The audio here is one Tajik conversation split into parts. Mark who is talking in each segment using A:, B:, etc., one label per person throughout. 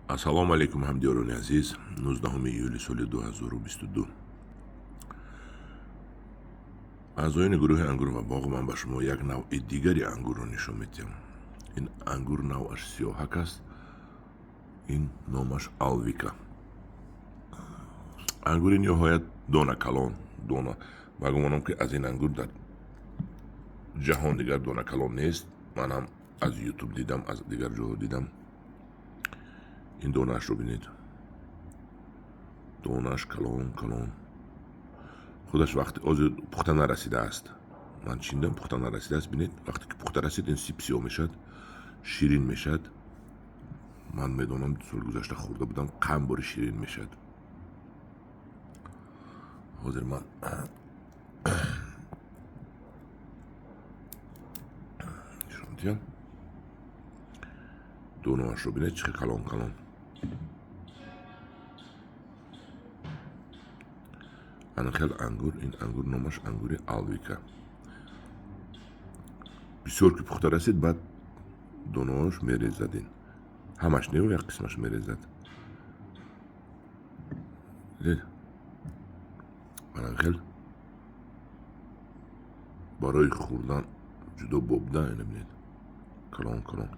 A: Ассалому алайкум, ҳамдиёрони азиз. 19 июли соли 2022. Аъзоёни гурӯҳи ангур ва боғ, ман ба шумо як навъи дигари ангурро нишон медиҳам. Ин ангур навъаш сиёҳак аст. Ин номаш Алвика. Ангури ниҳоят дона калон, дона. Ба гумонам, ки аз ин ангур дар ҷаҳон дигар дона калон нест. Ман ҳам аз Ютуб дидам, аз дигар ҷоҳо дидам. Ин донаашро бинед, донааш калон калон. Худаш вақти ҳозир пухта нарасидааст. Ман чиндам, пухта нарасидааст. Бинед, вақте ки пухта расид, ин сип сиёҳ мешавад, ширин мешавад. Ман медонам, соли гузашта хӯрда будам, қанд бори ширин мешавад. Ҳозир ман нишон медиҳам. Донаашро бинед, чӣ хел калон калон. Ана хел ангур. Ин ангур номаш ангури Алвика. Бисёр ки пухта расид, баъд донаҳош мерезад. Ин ҳамаш не, як қисмаш мерезад. Дидед, ана хел барои хӯрдан ҷудо бобда. Ина бинед, калон калон,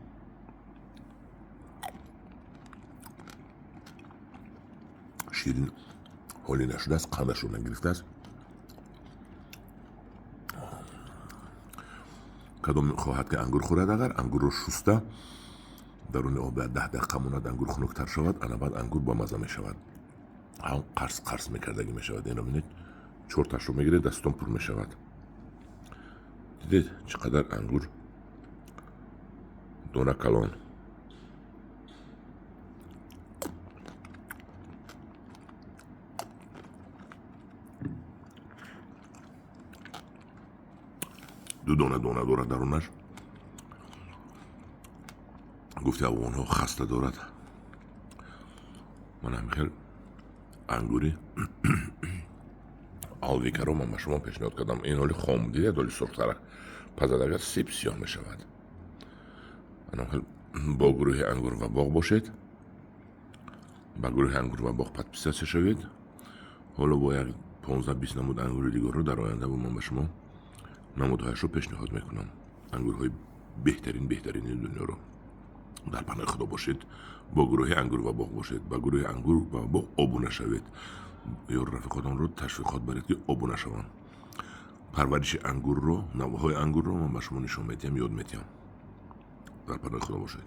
A: ширин ҳолӣ нашудааст, қандашро нагирифтааст. Кадом хоҳад ки ангур хӯрад, агар ангурро шуста даруни об 10 дақиқа монад, ангур хунуктар шавад, ана баъд ангур бамаза мешавад, ҳам қарс қарс мекардагӣ мешавад. Инро бинед, чорташро мегиред, дастон пур мешавад. Дидед, чӣ қадар ангур дона калон. Ду дона дона дорад дарунаш. Гуфти афғонҳо, хаста дорад. Ман ҳамин хел ангури Алвикаро ман ба шумо пешниҳод кардам. Ин ҳоли хом, дидед, ҳоли сурхтарак пазад, агар сип сиёҳ мешавад. Ана хел бо гурӯҳи ангур ва боғ бошед, ба гурӯҳи ангур ва боғ подписаться шавед. Ҳоло бо як 15-20 намуд ангури дигарро дар оянда бо ман ба шумо намудҳояшро пешниҳод мекунам, ангурҳои беҳтарин, беҳтарини дунёро. Дар паноҳи Худо бошед, бо гурӯҳи ангур ва боғ бошед, ба гурӯҳи ангур ва боғ обуна шавед, ёру рафиқотонро ташвиқот баред, ки обуна шаванд. Парвариши ангурро, навъҳои ангурро ман ба шумо нишон медиҳам, ёд медиҳам. Дар паноҳи Худо бошед.